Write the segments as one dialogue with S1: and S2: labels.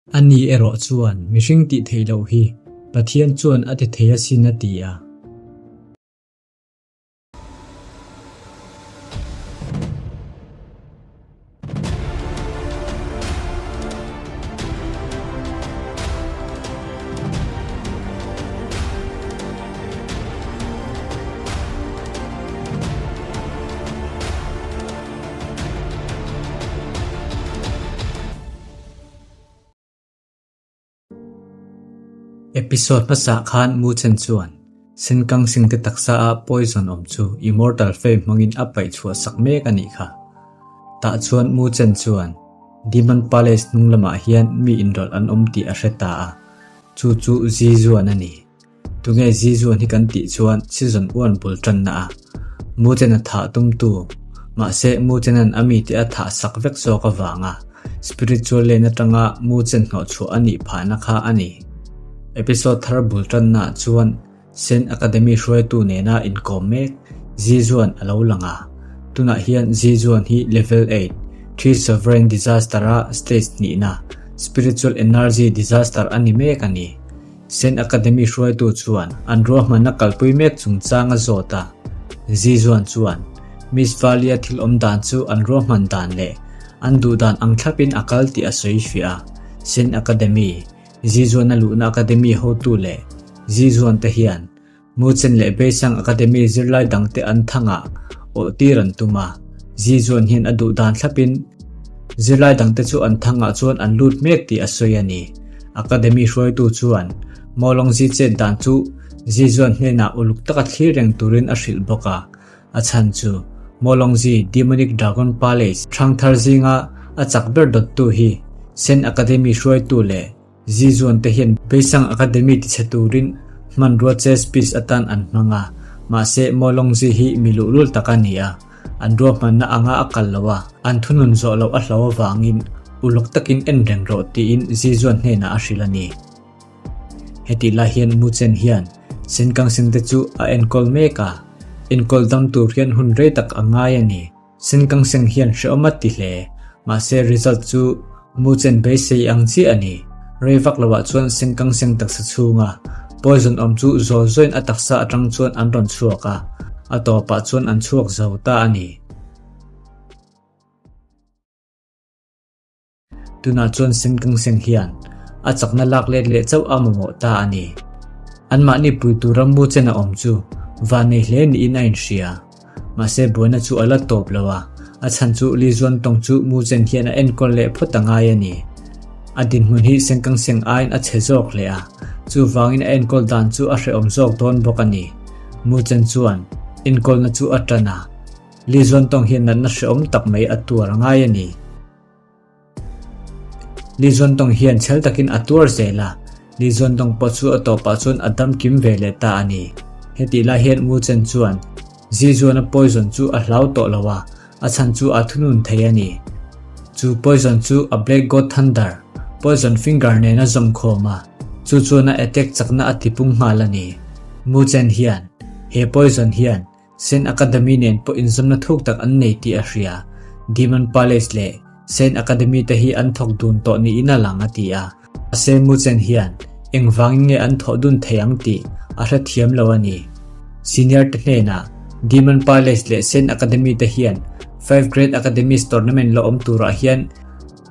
S1: Ani erawh chuan mihring tih theih loh hi Pathian chuan a ti thei asin a ti a. Episode hmasa khan Mu Chen chuan Sinkang Singte taksa a poison awm chu Immortal Flame hmangin a paih chhuah sak mek a nih kha. Tah chuan Mu Chen chuan Demon Palace hnung lamah hian mi inrawlh an awm tih a hre ta a, chu chu Zi Zuan a ni. Tunge Zi Zuan hi kan tih chuan season one bul tanna a Mu Chen a thah tumtu, mahse Mu Chenan a mite a thah sak vek zawk avanga spiritual lane atanga Mu Chen hnawhchhuah a nih phahna kha a ni. Episode thar bul tannaah chuan Saint Academy hruaitu nena inkawm mek Zi Zuan a lo lang a. Tunah hian Zi Zuan hi Level 8, Three Sovereign Disaster-a stage hnihna, Spiritual Energy Disaster a ni mek a ni. Saint Academy hruaitu chuan an ruahmanna kalpui mek chungchang a zawt a. Zi Zuan chuan Miss Valley-a thil awm dan chu an ruahman dan leh an duh dan ang thlapin a kal tih a sawi fiah a. Saint Academy Zizuan a luhna Academy hotu leh Zizuan te hian Muchen leh Beisang Academy zirlai dangte an thangah awhtir an tum a, Zizuan hian a duh dan thlapin zirlai dangte chu an thangah chuan an lut mek tih a sawi a ni. Academy hruaitu chuan Mawlawngzi chet dan chu Zizuan hnenah uluk taka thlir reng turin a hrilh bawk a, A chhan chu Mawlawngzi Demonic Dragon Palace hrangthar zinga a chak ber dawttu hi Sen Academy hruaitu leh Zizuan te hian Beisang Academy tichhe turin hmanrua chess piece atan an hmang a, mahse Mawlawngzi hi mi luhlul tak a ni a, an ruahmanna anga a kal lo a, an thunun zawh loh a hlo avangin uluk takin en reng rawh tiin Zizuan hnenah a hrilh a ni. Hetih lai hian Muchen hian Sinkangsen te chu a enkawl mek a, enkawl dam tur hian hun rei tak a ngai a ni. Sinkangsen hian hrehawm a ti hle, mahse result chu Muchen beisei ang chiah a ni. Rei vak loah chuan Sinkangsen taksa chhunga poison awm chu zawl zawiin a taksa atang chuan an rawn chhuak a, a tawpah chuan an chhuak zo ta a ni. Tunah chuan Sengkengseng hian a chakna lak let leh chauh a mamawh ta a ni. Anmahni puitu rammu chen a awm chu vannei hle niin a inhria. Mahse buaina chu a la tawp lo a, a chhan chu Li Zuantawng chu mu chen hian a enkawl leh phawt a ngai a ni. A dinhmun hi Sengkengseng aiin a chhe zawk hle a, chuvangin a enkawl dan chu a hrehawm zawk dawn bawk a ni. Mu chen chuan enkawlna chu a tan a, Li Zuantawng hian natna hrehawm tak mai a tuar a ngai a ni. Li Zuantawng hian chhel takin a tuar zel a, Li Zuantawng pawh chu a tawpah chuan a dam kim ve leh ta a ni. Hetih lai hian Mu Chen chuan Zi Zuana poison chu a hlau tawh lo a, a chhan chu a thunun thei a ni. Chu poison chu a Black God Thunder, Poison Finger nen a zawm khawm a, chu chuan a attack chakna a tipung nghal a ni. Mu Chen hian he poison hian Saint Academy nen pawh inzawmna thuk tak an nei tih a hria. Demon Palace leh Saint Academy te hi an thawk dun tawh niin a lang a ti a. Mahse Muchen hian engvangin nge an thawh dun thei ang tih a hrethiam lo a ni. Senior te hnenah Demon Palace leh Saint Academy te hian Five Great Academies Tournament la awm turah hian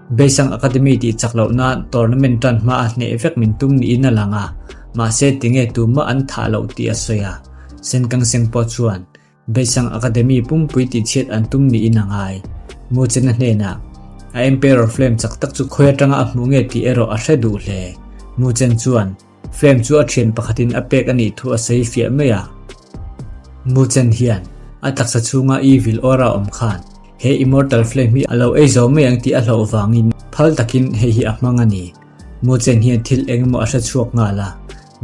S1: Beisang Academy tih chak loh nan tournament tan hma a hneh vek min tum niin a lang a, mahse tinge tumah an thah loh tih a sawi a. Senkang Seng pawh chuan Beisang Academy pumpui tihchhiat an tum niin a ngai. Muchena hnenah a Emperor Flame chak tak chu khawi atanga a hmuh nge tih erawh a hre duh hle. Muchen chuan Flame chu a thian pakhatin a pek a nih thu a sawi fiah mai a. Muchen hian a taksa chhunga evil aura awm khan he Immortal Flame hi a lo ei zo mai ang tih a hlauh vangin phal takin hei hi a hmang a ni. Muchen hian thil eng emaw a hre chhuak nghal a.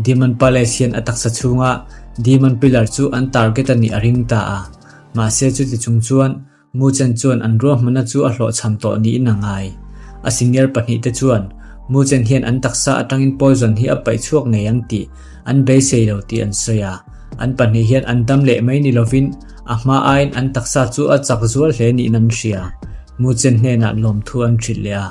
S1: Demon Palace hian a taksa chhunga Demon Pillar chu an target a nih a ring ta a. Mahse chuti chung chuan Muchen chuan an ruahmanna chu a hlawhchham tawh niin a ngai. A senior pahnihte chuan Muchen hian an taksa atangin poison hi a paih chhuak ngei ang tih an beisei lo tih an sawi a. An pahnih hian an dam leh mai ni lovin a hma aiin an taksa chu a chak zual hle niin an hria. Muchen hnenah lawmthu an hrilh leh a.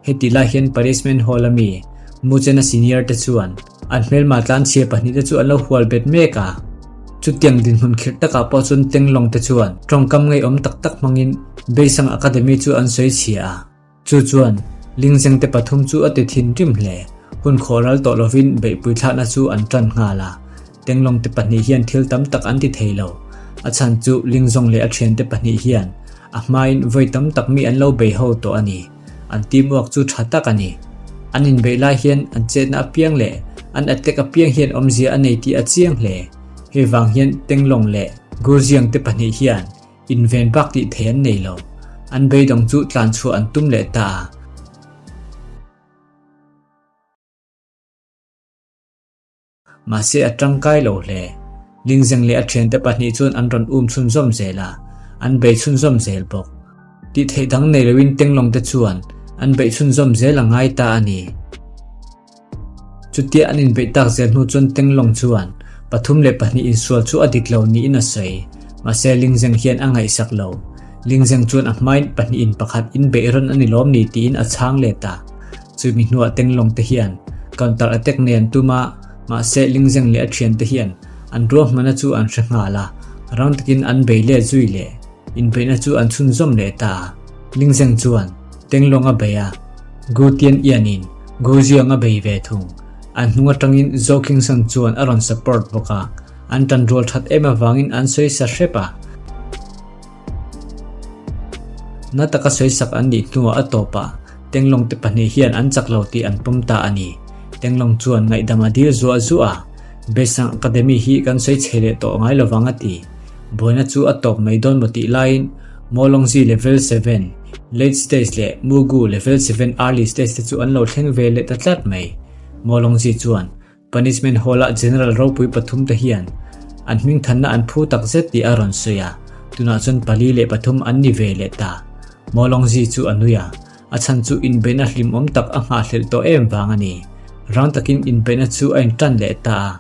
S1: Heti lai hian Punishment Hall a mi Muchena senior te chuan an hmelma tlanchhia pahnihte chu an lo hual bet mek a. Chutiang dinhmun khirh takah pawh chuan Tenglong te chuan tawngkam ngeiawm tak tak hmangin Beisang Academy chu an sawi chhia a. Chu chuan Lingzeng te pathum chu a ti thinrim hle. Hun khawh ral tawh lovin beihpui thlahna chu an tan nghal a. Tenglong te pahnih hian thil tam tak an ti thei lo. A chhan chu Lingzawng leh a thiante pahnih hian a hmain vawi tam tak mi an lo bei ho tawh a ni. An teamwork chu tha tak a ni. An inbeih lai hian an chetna apiang leh an attack apiang hian awmzia a nei tih a chiang hle. Hei vang hian Tenglong leh Gurjiang te pahnih hian Inven bak tih thei an nei lo. An beidawng chu tlan chhuah an tum leh ta a. Mahse a tangkai lo hle. Lingzeng leh a thiante pahnih chuan an rawn um chhunzawm zel a, an bei chhunzawm zel bawk. Tih theih dang nei loin Tenglong te chuan an beih chhunzawm zel a ngai ta a ni. Chutia an inbeih tak zel hnu chuan Tenglong chuan 3 2 insual chu a dik lo niin a sawi. Mahse Lingzeng hian a ngaihsak lo. Lingzeng chuan a hmain pahnihin pakhat inbeih rawn a ni lawm ni tiin a chhang let a. Chumi hnuah Tenglong te hian counter attack nei an tum a, mahse Lingzeng leh a thiante hian an ruahmana chu an hre nghal a, rang takin an bei let zui leh inbeihna chu an chhunzawm leh ta a. Lingzeng chuan Tenglong a bei a, Gu Tian Ian-in Gu Ziang a bei ve thung. An hnung atangin Zhou Qingsheng chuan a rawn support bawk a, an tanrual that em avangin an sawi sa hrep a. Na taka sawi sak an nih hnuah a tawpah Tenglong te pahnih hian an chak lo tih an pawm ta a ni. Tenglong chuan ngaihdam a dil zuah zuah a, Beisang Academy hi kan sawi chhe leh tawh ngai lovang a ti. Buaina chu a tawp mai dawn maw tih laiin Molongzi level 7, Late stage leh Mugu level 7 early stage te chu an lo thleng ve leh ta tlat mai. Molongzi chuan Punishment Hall ah General ropui pathum te hian an hmingthanna an phu tak zet tih a rawn sawi a, tunah chuan 4 3 an ni ve leh ta. Molongzi chu a nui a, a chhan chu inbeihna hlimawm tak a nghahhlelh tawh em vang a ni. Rang takin inbeihna chu a intan leh ta a.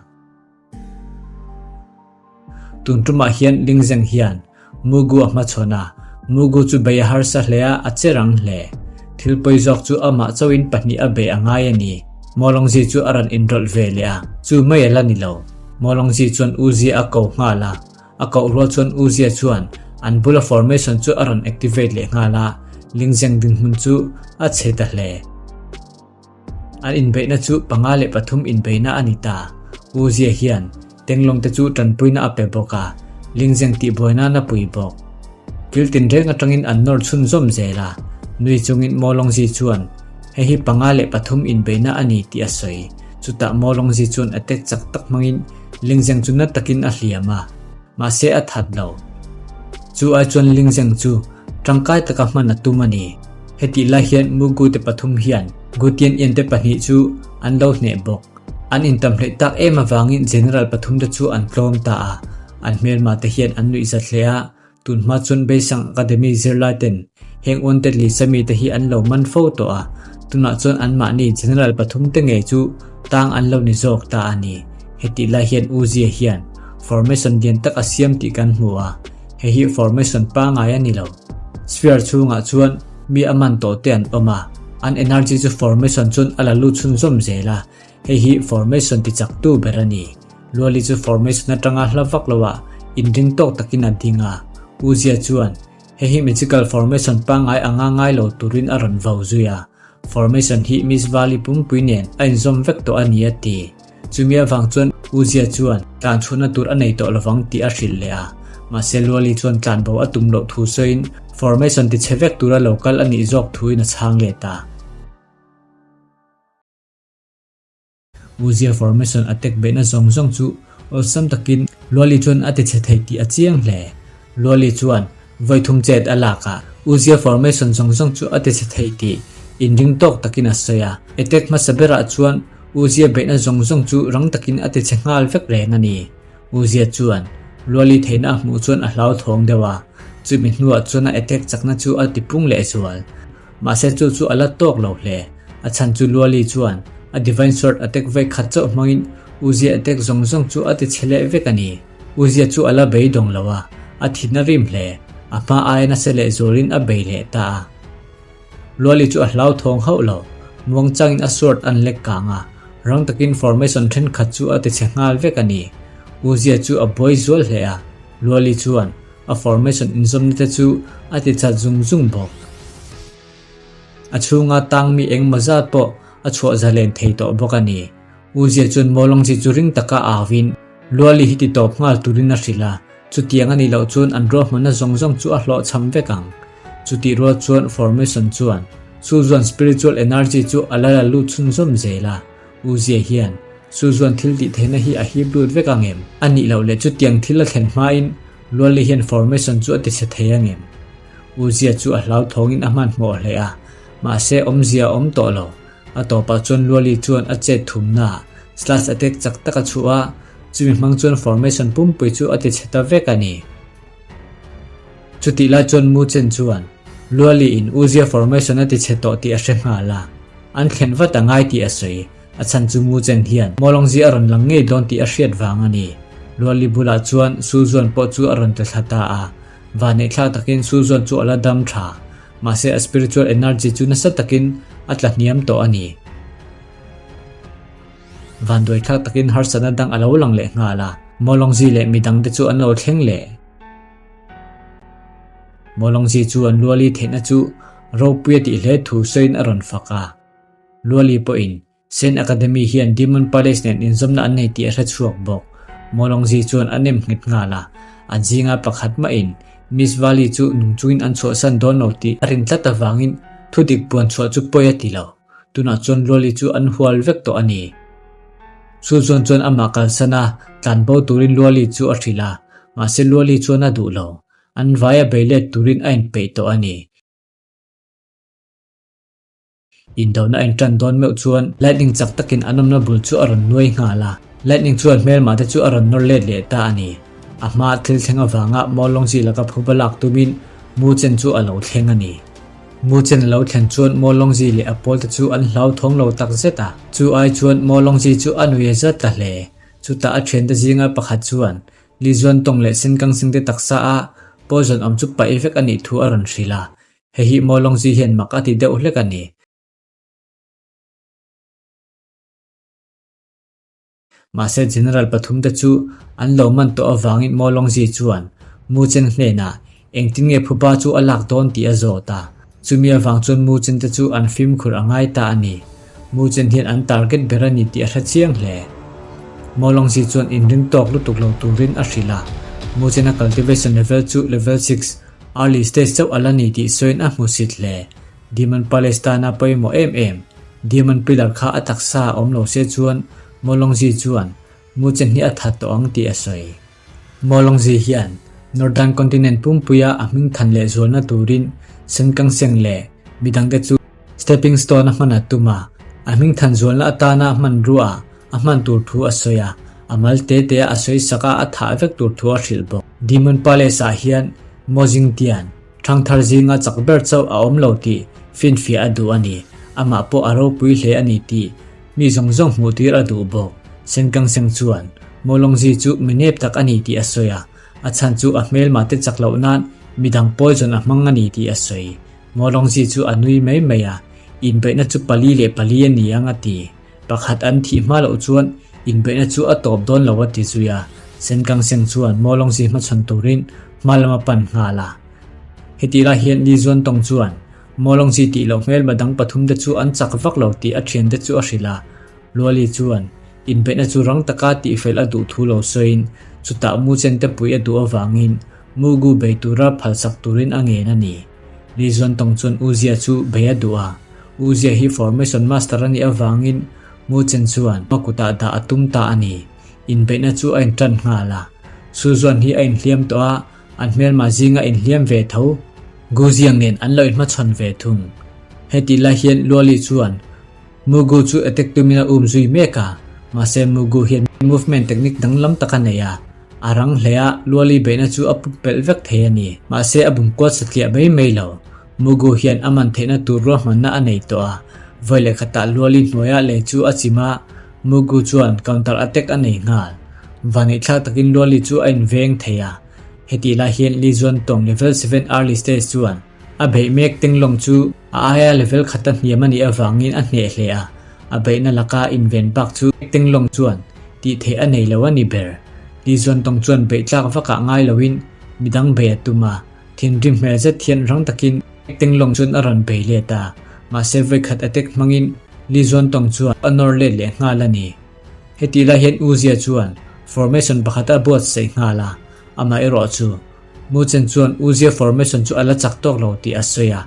S1: Tun tumah hian Lingzeng hian Mugu a hmachhawn a, Mugu chu bei a harsa hle a, a che rang hle. Thil pawi zawk chu amah chauhin pahnih a bei a ngai a ni. Mawlawngzi chu a rawn inrawlh ve leh a, chu mai a la ni lo. Mawlawngzi chuan Uzia a ko nghal a, a koh rual chuan Uzia chuan an bula formation chu a rawn activate leh nghal a, Lingzeng dinhmun chu a chhe ta hle. An inbeihna chu 5 3 inbeihna a ni ta. U Zia hian Tenglong te chu tanpuina a pe bawk a, Lingzeng tihbuai nan a pui bawk. Kil tinreng atangin an nawr chhunzawm zel a, nui chungin Mawlawngzi chuan hei hi 5 3 inbeihna a ni tih a sawi. Chutah Mawlawngzi chuan attack chak tak hmangin Lingzeng chu na takin a hliam a, mahse a that lo. Chu ai chuan Lingzeng chu tangkai taka hman a tum a ni. Hetih lai hian Mugu te pathum hian Gutian Ian te pahnih chu an lo hneh bawk. An intam hleih tak em avangin General pathum te chu an tlawm ta a, an hmelma te hian an nuih zat hle a, tun hma chuan Beisang Academy zirlai ten heng Wanted Lisa mi te hi an lo man fo tawh a, tunah chuan anmahni General pathum te ngei chu tang an lo ni zawk ta a ni. Hetih lai hian U Zia hian formation lian tak a siam tih kan hmu a, hei hi formation pangai a ni lo. Sphere chhungah chuan mi a man tawh te an awm a, an energy chu formation chuan a la lut chhunzawm zel a, hei hi formation ti chak tu ber a ni. Luali chu formation atanga hla vak lo ah inring tawk takin a ding a, U Zia chuan hei hi magical formation pangai anga ngai lo turin a rawn vo zui a, formation hi Miss Valley pumpui nen a inzawm vek tawh a ni a ti. Chumi avang chuan U Zia chuan tlan chhuahna tur a nei tawh lovang tih a hrilh leh a, mahse Luali chuan tlan bo a tum loh thu sawiin formation ti chhe vek tura lo kal a nih zawk thuin a chhang let a. U Zia formation attack beihna zawng zawng chu awlsam takin Luali chuan a ti chhe thei tih a chiang hle. Luali chuan vawi thum chet a lak a, U Zia formation zawng zawng chu a ti chhe thei tih inring tawk takin a sawi a. Attack hmasa berah chuan U Zia beihna zawng zawng chu rang takin a ti chhe nghal vek reng a ni. U Zia chuan Luali theihna a hmuh chuan a hlauthawng deuh a, chumi hnuah chuan a attack chakna chu a ti pung leh zual. Mahse chu chu a la tawk lo hle. A chhan chu Luali chuan a Divine Sword attack vawi khat chauh hmangin U Zia attack zawng zawng chu a ti chhe leh vek a ni. U Zia chu a la beidawng lo a, a thin a rim hle. A hma aia nasa leh zualin a bei leh ta a. Luali chu a hlauthawng hauh lo. Muangchangin a sword an lek kang a, rang takin formation thenkhat chu a tichhe nghal vek a ni. Uzia chu a buai zual hle a, Luali chuan a formation inzawmna te chu a tichat zung zung bawk. A chhunga tang mi engmaw zat pawh a chhuah zalen thei tawh bawk a ni. Uzia chuan Mawlawngzi chu ring taka auin Luali hi ti tawp nghal turin a hrilh a, chutiang a nih loh chuan an ruahmanna zawng zawng chu a hlawhchham vek ang. Chutih rual chuan formation chuan Su Zuan spiritual energy chu a la la lut chhunzawm zel a, Uzia hian Su Zuan thil tih theihna hi a hip lut vek ang em? A nih loh leh chutiang thil a thlen hmain Luali hian formation chu a ti chhe thei ang em? Uzia chu a hlauthawngin a hmanhmawh hle a, mahse awmzia a awm tawh lo. A tawpah chuan Luali chuan a chet thumna slash attack chak tak a chhuah a, chumi hmang chuan formation pumpui chu a ti chhe ta vek a ni. Chutih lai chuan Mu Chen chuan Luali in Uzia formation a ti chhe tawh tih a hre nghal a, an thlen vat a ngai tih a sawi. A chhan chu Mu Chen hian Mawlawngzi a rawn lang ngei dawn tih a hriat vang a ni. Luali bulah chuan Su Zuan pawh chu a rawn tla thla ta a, Vanneihthlak takin Su Zuan chu a la dam tha. Mahse a spiritual energy chu nasa takin a tla hniam tawh a ni. Vanduaithlak takin harsatna dang a lo lang leh nghal a, Mawlawngzi leh midangte chu an lo thleng leh. Mawlawngzi chuan Luali theihna chu ropui a tih hle thu sawiin a rawn fak a. Luali pawhin Saint Academy hian Demon Palace nen inzawmna an nei tih a hre chhuak bawk. Mawlawngzi chuan a nem nghet nghal a, an zinga pakhat mahin Miss Valley chu nung chungin an chhuahsan dawn lo tih a rin tlat avangin thudik puan chhuah chu pawi a ti lo. Tunah chuan Luali chu an hual vek tawh a ni. Chu chuan chuan amah kalsan a, tlanbo turin Luali chu a hrilh a, mahse Luali chuan a duh lo. An vaia beilet turin a inpeih tawh a ni. Indona a intan dawn meuh chuan lightning chak takin an awmna bul chu a rawn nuai nghal a, lightning chuan hmelmah te chu a rawn nawr let leh ta a ni. A hma thil thleng avanga Mawlawngzi laka phuba lak tumin Mu Chen chu a lo thleng a ni. Mu Chen a lo thlen chuan Mawlawngzi leh a pawl te chu an hlauthawng lo tak zet a, chu ai chuan Mawlawngzi chu a nui a zat ta hle. Chutah a thiante zinga pakhat chuan Li Zuantawng leh Senkang Singte taksa a poison awm chu paih vek a nih thu a rawn hrilh a, Hei hi Mawlawngzi hian mak a ti deuh hlek a ni. Mahse General pathumte chu an lo man tawh avangin Mawlawngzi chuan Mu Chen hnenah engtin nge phuba chu a lak dawn tih a zawt a. Chumi avang chuan Mu Chen te chu an fimkhur a ngai ta a ni. Mu Chen hian an target ber a ni tih a hre chiang hle. Mawlawngzi chuan inring tawk lutuk lo turin a hrilh a. Mu Chen-a cultivation level chu level 6, Early stage chauh a la ni tih sawiin a hmusit hle. Demon Palace tana pawimawh em em, Demon Pillar kha a taksa a awm lo se chuan Mawlawngzi chuan Mu Chen hi a that tawh ang tih a sawi. Mawlawngzi hian Northern Continent pumpuia a hming than leh zualna turin Senkang Seng leh midangte chu Stepping stone a hman a tum a, a hming than zualna atana hmanrua a hman tur thu a sawi a, a mal te te a sawi sak a, a thah vek tur thu a hrilh bawk. Demon Palace ah hian Mozing Tian, Thangthar zinga chak ber chauh a awm lo tih finfiah a duh a ni. Amah pawh a ropui hle a ni tih mi zawng zawng hmuh tir a duh bawk. Senkang Seng chuan Mawlawngzi chu mi nep tak a ni tih a sawi a, a chhan chu a hmelmah te chak loh nan midang poison a hmang a ni tih a sawi. Mawlawngzi chu a nui mai mai a, inbeihna chu 4 leh 4 a ni ang a ti. Pakhat an thih hma loh chuan inbeihna chu a tawp dawn lo a ti zui a, Senkang Seng chuan Mawlawngzi hmachhawn turin hma lam a pan nghal a. Hetih lai hian Li Zuantawng chuan Mawlawngzi tih loh hmelma dang pathum te chu an chak vak lo tih a thiante chu a hrilh a. Luali chuan inbeihna chu rang taka tihfel a duh thu lo sawiin chutah Mu Chen te pui a duh avangin Mu Gu bei tura phalsak turin a ngen a ni. Li Zuantawng chuan U Zia chu bei a duh a. U Zia hi Formation Master a nih avangin Mu Chen chuan a kutah dah a tum ta a ni. Inbeihna chu a intan nghal a. Su Zuan hi a inhliam tawh a, an hmelmah zinga inhliam ve tho. Gu Ziang nen an lo inhmachhawn ve thung. Hetih lai hian Luali chuan Mu Gu chu attack tumin a um zui mek a, mahse Mu Gu hian movement technique danglam tak a nei a. A rang hle a, Luali beihna chu a pumpelh vek thei a ni. Mahse a bumkual satliah mai mai lo. Mugu hian a man theihna tur ruahmanna a nei tawh a, vawi leh khatah Luali hnuaiah lei chu a chim a, Mugu chuan counter attack a nei nghal. Vaneihthlak takin Luali chu a inveng thei a, hetih lai hian Li Zuantawng level 7 early stage chuan A beih mek Tenglong chu a aia level khata hniam a nih avangin a hneh hle a, a beihna laka inven bak chu Tenglong chuan tih theih a nei lo a ni ber. Li Zuantawng chuan beih tlak vakah ngai loin midang bei a tum a, thinrim hmel zet hian rang takin Tenglong chuan a rawn bei let a, mahse vawikhat attack hmangin Li Zuantawng chuan a nawr let leh nghal a ni. Hetih lai hian U Zia chuan formation pakhat a buatsaih nghal a, amaherawh chu Mu Chen chuan U Zia formation chu a la chak tawk lo tih a sawi a,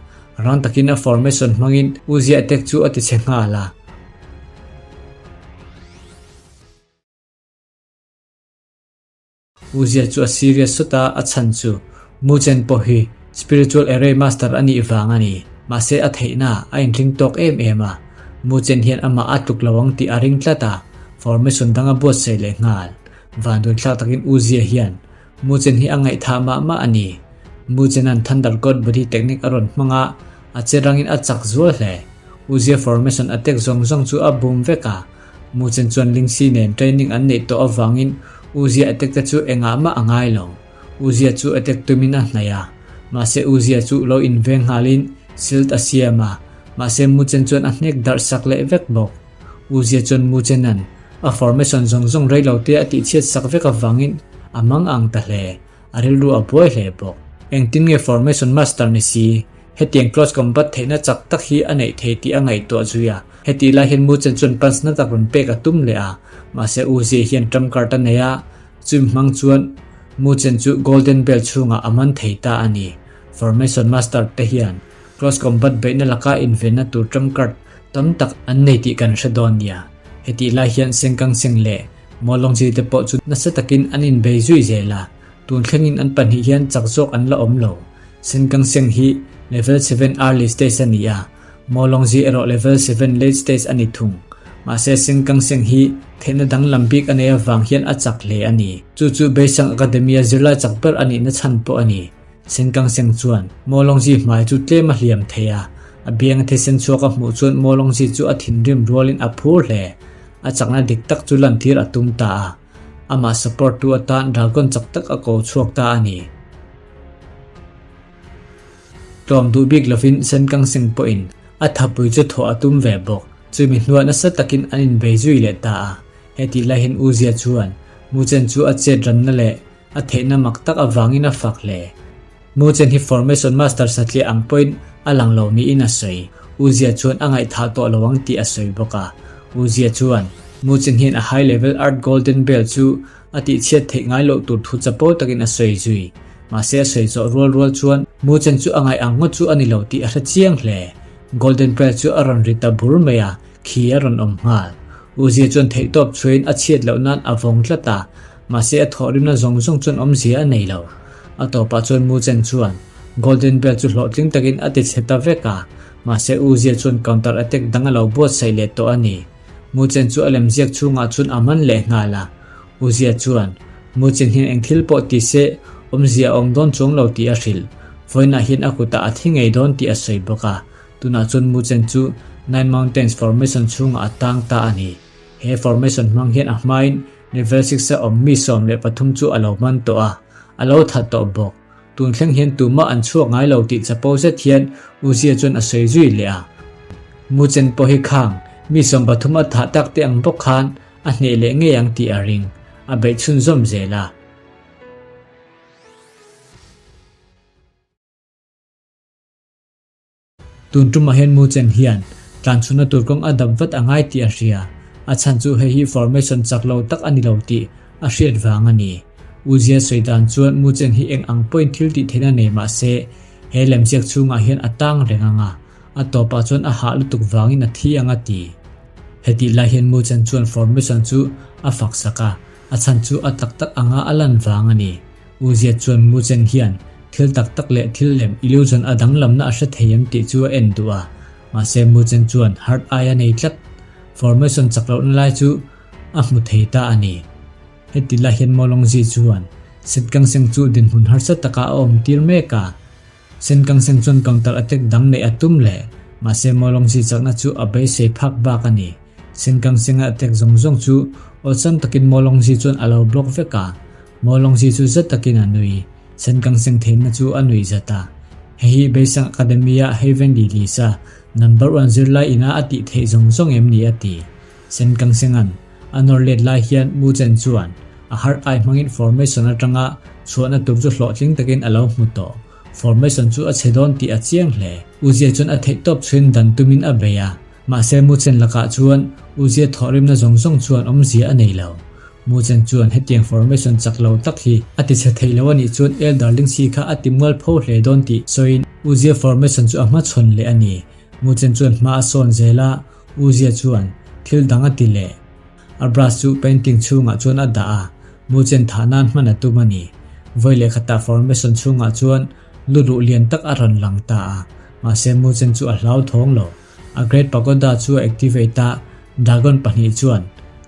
S1: rang takin a formation hmangin U Zia attack chu a ti chhe nghal a. U Zia chu a serious sawt a, a chhan chu Mu Chen pawh hi Spiritual Array Master a nih vang a ni. Mahse a theihna a intling tawk em em a, Mu Chen hian amah a tluk lo ang tih a ring tlat a, formation dang a buatsaih leh nghal. Vandunthlak takin U Zia hian Mu Chen hi a ngaihthah mah mah a ni. Mu Chena'n Thunder God Body Technique a rawn hmang a, a che rangin a chak zual hle. U Zia formation attack zawng zawng chu a bum vek a, Mu Chen chuan Lingxi nen training an neih tawh avangin U Zia attack te chu engah mah a ngai lo. U Zia chu attack tumin a hnaih a, mahse U Zia chu lo inveng nghalin shield a siam a, mahse Mu Chen chuan a hnek darh sak leh vek bawk. U Zia chuan Mu Chena'n a formation zawng zawng rei lo te a tihchhiat sak vek avangin a mang ang ta hle. A rilru a buai hle bawk. Engtin nge formation master ni si? Hetiang close combat theihna chak tak hi a neih thei tih a ngaihtuah zui a. Hetih lai hian Mu Chen chuan punch na tak rawn pek a tum leh a, mahse U Zia hian trump card a nei a, chumi hmang chuan Mu Chen chu Golden Bell chhungah a man thei ta a ni. Formation master te hian close combat beihna laka invenna tur trump card tam tak an nei tih kan hre dawn nia. Hetih lai hian Sengkang Seng leh Mawlawngzi te pawh chu nasa takin an inbei zui zel a, tun thlengin an pahnih hian chak zawk an la awm lo. Sengkang Seng hi level seven early stage a ni a, Mawlawngzi erawh level seven late stage a ni thung. Mahse Sengkang Seng hi theihna danglam bik a nei avang hian a chak hle a ni. Chu chu Beisang Academy-a zirlai chak ber a nihna chhan pawh a ni. Sengkang Seng chuan Mawlawngzi hmai chu tlem a hliam thei a, a bianga thisen chhuak a hmuh chuan Mawlawngzi chu a thinrim rualin a phur hle. A chakna dik tak chu lantir a tum ta a, amah support tu atan dragon chak tak a ko chhuak ta a ni. Tlawm duh bik lovin Senkang Seng pawhin a thapui chu thawh a tum ve bawk. Chumi hnuah nasa takin an inbei zui leh ta a. Hetih laiin U Zia chuan Mu Chen chu a chet ranna leh a theihna mak tak avangin a fak hle. Mu Chen hi Formation Master satliah ang pawhin a lang lo niin a sawi. U Zia chuan a ngaihthah tawh lo ang tih a sawi bawk a. U Zia chuan Mu Chen hian a High Level Art Golden Bell chu a tihchhiat theih ngai loh tur thu chapo takin a sawi zui. Mahse a sawi zawh rual rual chuan Mu Chen chu a ngaih ang ngawt chu a ni lo tih a hre chiang hle. Golden Bell chu a rawn ri ta bur mai a, khi a rawn awm nghal. U Zia chuan theihtawp chhuahin a chhiat loh nan a vawng tlat a, Mahse a thawhrimna zawng zawng chuan awmzia a nei lo. A tawpah chuan Mu Chen chuan Golden Bell chu hlawhtling takin a ti chhe ta vek a, mahse U Zia chuan counter attack dang a lo buatsaih leh tawh a ni. Mu Chen chu a lemziak chhungah chuan a man leh nghal a. U Zia chuan Mu Chen hian eng thil pawh ti se awmzia a awm dawn chuang lo tih a hrilh. Vawiinah hian a kutah a thi ngei dawn tih a sawi bawk a. Tunah chuan Mu Chen chu Nine Mountains Formation chhungah a tang ta a ni. He formation hmang hian a hmain Level six a awm mi 13 chu a lo man tawh a, a lo that tawh bawk. Tun thleng hian tumah an chhuak ngai lo tih chapo zet hian Uzia chuan a sawi zui leh a. Mu Chen pawh hi khang mi 13 a thah tak te ang bawk khan a hneh leh ngei ang tih a ring. A beih chhunzawm zel a. Tun tumah hian Mu Chen hian tlanchhunna tur kawng a dap vat a ngai tih a hria. A chhan chu hei hi formation chak lo tak a ni lo tih a hriat vang a ni. U Zia sawi dan chuan Mu Chen hi eng ang pawhin thil tih theihna nei mah se he lemziak chhungah hian a tang reng ang a, a tawpah chuan a hah lutuk vangin a thi ang a ti. Hetih lai hian Mu Chen chuan formation chu a fak sak a, a chhan chu a tak tak anga a lan vang a ni. U Ziat chuan Mu Chen hian thil tak tak leh thil lem illusion a danglamna a hre thei em tih chu a en duh a, mahse Mu Chen chuan hard eye a nei tlat. Formation chak lohna lai chu a hmu thei ta a ni. Heti lai hian Mo Longzi chuan Setkang Seng chu dinhmun harsa takah a awm tir mek a. Senkang Seng chuan counter attack dang neih a tum leh, mahse Mo Longzi chakna chu a beisei phak bak a ni. Senkang Senga attack zawng zawng chu awlsam takin Mo Longzi chuan a lo block vek a. Mawlawngzi chu zet takin a nui. Senkang seng theihna chu a nuih zat a. Hei hi Beisang Academy-a Heavenly Lisa number one zirlai ina a tih theih zawng zawng em ni a ti. Senkangsenga'n a nawr let lai hian Mu Chen chuan a heart eye hmangin formation atanga chhuahna tur chu hlawhtling takin a lo hmu tawh. Formation chu a chhe dawn tih a chiang hle. Uzia chuan a theihtawp chhuin dan tumin a bei a, mahse Mu Chen lakah chuan Uzia thawhrimna zawng zawng chuan awmzia a nei lo. Mu Chen chuan hetiang formation chak lo tak hi a ti chhe thei lo a nih chuan Elder Lingxi kha a ti mual pho hle dawn tih sawiin Uzia formation chu a hmachhawn leh a ni. Mu Chen chuan hma a sawn zel a, Uzia chuan thil dang a ti leh. A brush chu painting chhungah chuan a dah a, Mu Chen thah nan hman a tum a ni. Vawi leh khatah formation chhungah chuan lu ruh lian tak a rawn lang ta a, mahse Mu Chen chu a hlauthawng lo. A Great Pagoda chu a activate a, dragon pahnih chuan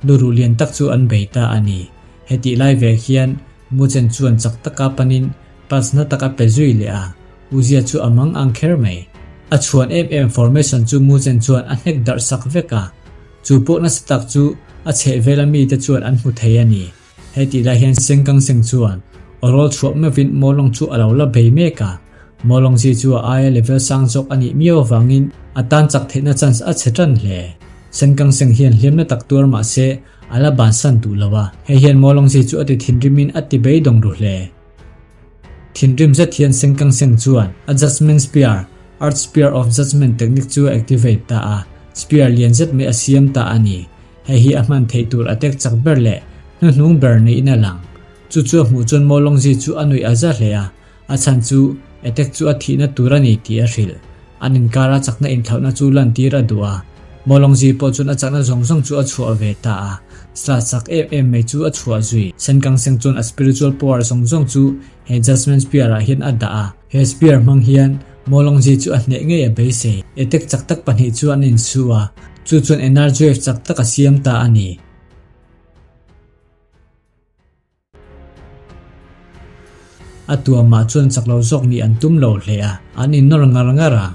S1: lu ruh lian tak chu an bei ta a ni. Hetih lai vek hian Mu Chen chuan chak taka panin pass na tak a pe zui leh a, Uzia chu a mang ang kher mai. A chhuan em em formation chu Mu Chen chuan a hnek darh sak vek a, chu pawh nasa tak chu a chhehvela mite chuan an hmu thei a ni. Hetih lai hian Sengkang Seng chuan aw rawl chhuah meuhin Mawlawng chu a lo la bei mek a, Mawlawng zi chu a aia level sang zawk a nih miau avangin a tan chak theihna chance a chhe tan hle. Sengkang Seng hian hliamna tak tuar mah se a la bansan duh lo a, hei hian Mawlawng zi chu a ti thinrimin a ti beidawng ru hle. Thinrim zet hian Sengkang Seng chuan a Judgement Spear, Earth Spear of Judgement technique chu a activate ta a, spear lian zet mai a siam ta a ni. Hei hi a hman theih tur a tek chak ber leh hnuhnung ber niin a lang. Chu chu a hmuh chuan Mawlawngzi chu a nuih a za hle a, a chhan chu attack chu a thihna tur a ni tih a hrilh. An inkara chakna inthlauhna chu lantir a duh a, Mawlawngzi pawh chuan a chakna zawng zawng chu a chhuah ve ta a, slash chak em em mai chu a chhuah zui. Senkangseng chuan a spiritual power zawng zawng chu he Judgement Spear ah hian a dah a. He spear hmang hian Mawlawngzi chu a hneh ngei a beisei. Attack chak tak pahnih chu an insu a, chu chuan energy wave chak tak a siam ta a ni. A tuamah chuan chak lo zawk nih an tum lo hle a, an innawr ngar ngar a.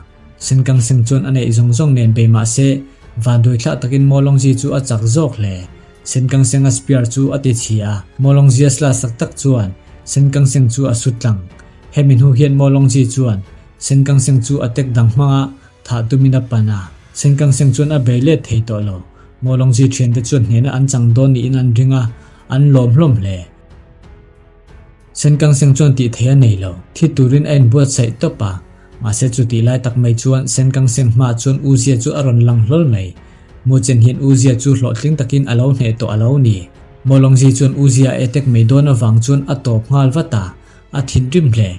S1: Senkangseng chuan a neih zawng zawng nen bei mah se, vanduai thlah takin Mawlawngzi chu a chak zawk hle. Senkangsenga spear chu a ti chhi a, Mawlawngzia slash tak tak chuan Senkangseng chu a su tlang. Hemi hnu hian Mawlawngzi chuan Senkangseng chu a tek dang hmanga thah tumin a pan a, Senkangseng chuan a bei let thei tawh lo. Mawlawngzi thiante chuan hnehna an chang dawn niin an ring a, an lawm hlawm hle. Senkangseng chuan tih theih a nei lo, thi turin a inbuatsaih tawp a. Mahse chutih lai tak mai chuan Senkangseng hmaah chuan Uzia chu a rawn lang hlawl mai. Muchen hian Uzia chu hlawhtling takin a lo hneh tawh a lo ni. Mawlawngzi chuan Uzia a attack mai dawn avang chuan a tawp nghal vat a, a thinrim hle.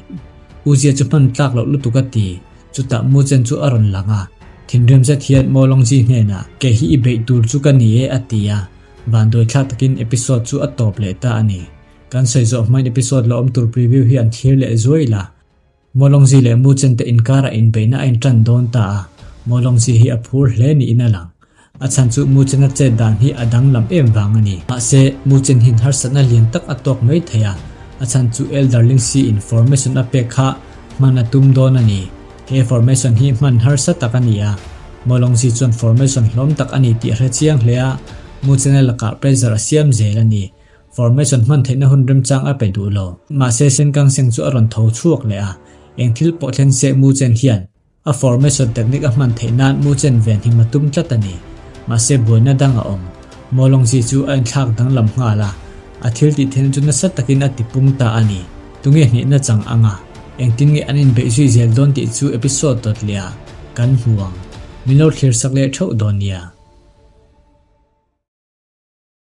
S1: Uzia chu hman tlak loh lutuk a ti. Chutah Muchen chu a rawn lang a, thinrim zet hian Mawlawngzi hnenah, Kei hi i beih tur chu ka ni e a ti a. Vanduai thlak takin episode chu a tawp leh ta a ni. Kan sawi zawh hmain episode la awm tur preview hi an thlir leh zuai la. Mawlawngzi leh Muchen te inkarah inbeihna a intan dawn ta a, Mawlawngzi hi a phur hle niin a lang. A chhan chu Muchen-a chet dan hi a danglam em vang a ni. Mahse, Muchen hian harsatna lian tak a tawk mai thei a, a chhan chu Elder Lingxi in formation a pek kha hman a tum dawn a ni. He formation hi hman harsa tak a ni a, Mawlawngzi chuan formation hlawm tak a ni tih a hre chiang hle a, Muchen-a lakah pressure a siam zel a ni. Formation hman theihna hun remchang a pe duh lo. Mahse Senkangseng chu a rawn tho chhuak leh a, eng thil pawh thlen se Muchen hian a formation technique a hman theih nan Muchen ven him a tum tlat a ni. Mahse buaina dang a awm. Mawlawngzi chu a inthlak danglam nghal a, a thil tih theihna chu nasa takin a tipung ta a ni. Tunge hnehna chang anga engtin nge an inbeih zui zel dawn tih chu episode dawt leh ah kan hmu ang. Min lo thlir sak leh theuh dawn nia.